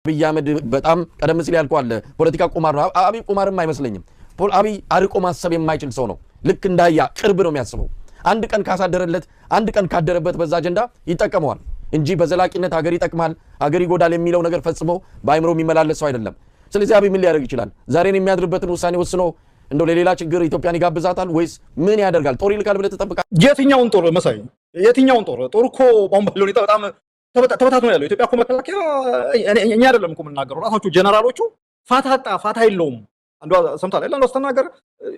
አብይ አህመድ በጣም ቀደም ሲል ያልኩህ አለ፣ ፖለቲካ ቁማር ነው። አብይ ቁማርም አይመስለኝም። አብይ አርቆ ማሰብ የማይችል ሰው ነው። ልክ እንዳያ ቅርብ ነው የሚያስበው። አንድ ቀን ካሳደረለት፣ አንድ ቀን ካደረበት በዛ አጀንዳ ይጠቀመዋል እንጂ በዘላቂነት ሀገር ይጠቅማል፣ ሀገር ይጎዳል የሚለው ነገር ፈጽሞ በአይምሮ የሚመላለስ ሰው አይደለም። ስለዚህ አብይ ምን ሊያደርግ ይችላል? ዛሬን የሚያድርበትን ውሳኔ ወስኖ እንደው ለሌላ ችግር ኢትዮጵያን ይጋብዛታል ወይስ ምን ያደርጋል? ጦር ይልካል ብለህ ትጠብቃለህ? የትኛውን ጦር መሳይ? የትኛውን ጦር? ጦር እኮ በአሁን ባለው ሁኔታ በጣም ተበታትኖ ያለው። ኢትዮጵያ እኮ መከላከያ እኛ አይደለም እኮ የምናገረው፣ ራሳቸው ጀነራሎቹ ፋታ አጣ፣ ፋታ የለውም። አንዷ ሰምታል አይደል? አንዷ ስትናገር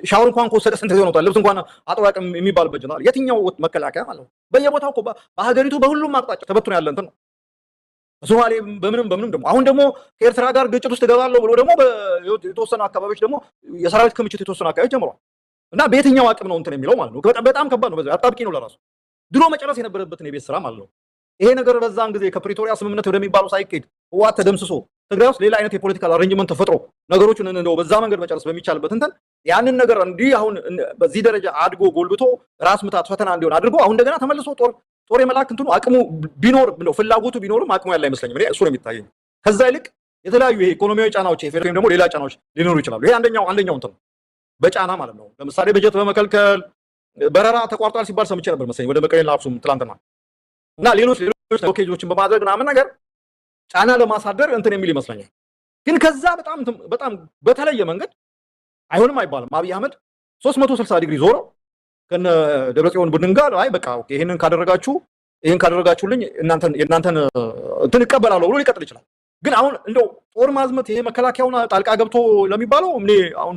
ሻወር እንኳን ከወሰደ ስንት ጊዜ ሆኖታል፣ ልብስ እንኳን አጥቦ አያውቅም የሚባልበት ጀነራል። የትኛው መከላከያ ማለት ነው? በየቦታው እኮ በሀገሪቱ በሁሉም አቅጣጫ ተበትኖ ያለ እንትን ነው። ሶማሌ በምንም በምንም ደግሞ አሁን ደግሞ ከኤርትራ ጋር ግጭት ውስጥ እገባለሁ ብሎ ደግሞ የተወሰኑ አካባቢዎች ደግሞ የሰራዊት ክምችት የተወሰኑ አካባቢዎች ጀምሯል። እና በየትኛው አቅም ነው እንትን የሚለው ማለት ነው። በጣም በጣም ከባድ ነው። በዛ አጣብቂኝ ነው ለራሱ ድሮ መጨረስ የነበረበትን የቤት ስራ ማለት ነው። ይሄ ነገር በዛን ጊዜ ከፕሪቶሪያ ስምምነት ወደሚባለው ሳይኬድ፣ ህወሓት ተደምስሶ፣ ትግራይ ውስጥ ሌላ አይነት የ political arrangement ተፈጥሮ ነገሮችን እንደው በዛ መንገድ መጨረስ በሚቻልበት እንትን ያንን ነገር እንዲህ አሁን በዚህ ደረጃ አድጎ ጎልብቶ ራስ ምታት ፈተና እንዲሆን አድርጎ አሁን እንደገና ተመልሶ ጦር የመላክ እንትኑ አቅሙ ቢኖር፣ እንደው ፍላጎቱ ቢኖርም አቅሙ ያለ አይመስለኝም። እኔ እሱ ነው የሚታየኝ። ከዛ ይልቅ የተለያዩ ይሄ ኢኮኖሚያዊ ጫናዎች ወይም ደግሞ ሌላ ጫናዎች ሊኖሩ ይችላሉ። ይሄ አንደኛው እንትን ነው፣ በጫና ማለት ነው። ለምሳሌ በጀት በመከልከል፣ በረራ ተቋርጧል ሲባል ሰምቼ ነበር መሰለኝ ወደ መቀሌና አክሱም ትላንትና፣ እና ሌሎች ሌሎች blockage ኦችን በማድረግ ምናምን ነገር ጫና ለማሳደር እንትን የሚል ይመስለኛል። ግን ከዛ በጣም በጣም በተለየ መንገድ አይሆንም አይባልም። አብይ አህመድ 360 ዲግሪ ዞሮ ከነ ደብረጽዮን ቡድን ጋር አይ በቃ okay፣ ይሄንን ካደረጋችሁ፣ ይሄን ካደረጋችሁልኝ የእናንተን እንትን እቀበላለሁ ብሎ ሊቀጥል ይችላል። ግን አሁን እንደው ጦር ማዝመት፣ ይሄ መከላከያውን ጣልቃ ገብቶ ለሚባለው እኔ አሁን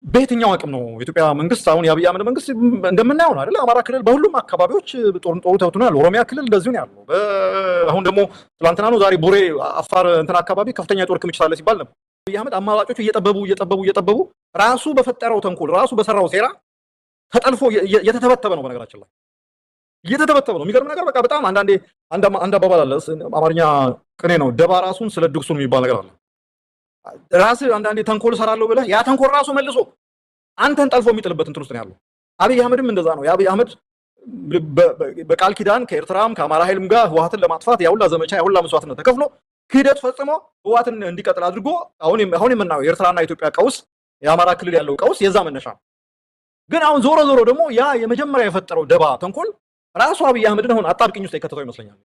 በየትኛው አቅም ነው የኢትዮጵያ መንግስት፣ አሁን የአብይ አህመድ መንግስት እንደምናየው ነው አይደል? አማራ ክልል በሁሉም አካባቢዎች ጦሩ ተበትኗል። ኦሮሚያ ክልል እንደዚሁ ነው ያለው። አሁን ደግሞ ትላንትና ነው ዛሬ ቡሬ አፋር እንትን አካባቢ ከፍተኛ የጦር ክምችት አለ ሲባል ነበር። አብይ አህመድ አማራጮቹ እየጠበቡ እየጠበቡ እየጠበቡ ራሱ በፈጠረው ተንኮል፣ ራሱ በሰራው ሴራ ተጠልፎ እየተተበተበ ነው። በነገራችን ላይ እየተተበተበ ነው። የሚገርም ነገር በቃ በጣም አንዳንዴ አንድ አባባል አለ፣ አማርኛ ቅኔ ነው። ደባ ራሱን ስለ ድግሱን የሚባል ነገር አለ። ራስህ አንዳንዴ ተንኮል እሰራለሁ ብለህ ያ ተንኮል ራሱ መልሶ አንተን ጠልፎ የሚጥልበት እንትን ውስጥ ነው ያለው። አብይ አህመድም እንደዛ ነው። የአብይ አህመድ በቃል ኪዳን ከኤርትራም ከአማራ ኃይልም ጋር ህወሓትን ለማጥፋት ያሁላ ዘመቻ፣ ያሁላ መስዋዕትነት ተከፍሎ፣ ክህደት ፈጽሞ ህወሓትን እንዲቀጥል አድርጎ አሁን የምናየው የኤርትራና የኢትዮጵያ ቀውስ፣ የአማራ ክልል ያለው ቀውስ የዛ መነሻ ነው። ግን አሁን ዞሮ ዞሮ ደግሞ ያ የመጀመሪያ የፈጠረው ደባ ተንኮል ራሱ አብይ አህመድን አሁን አጣብቂኝ ውስጥ የከተተው ይመስለኛል።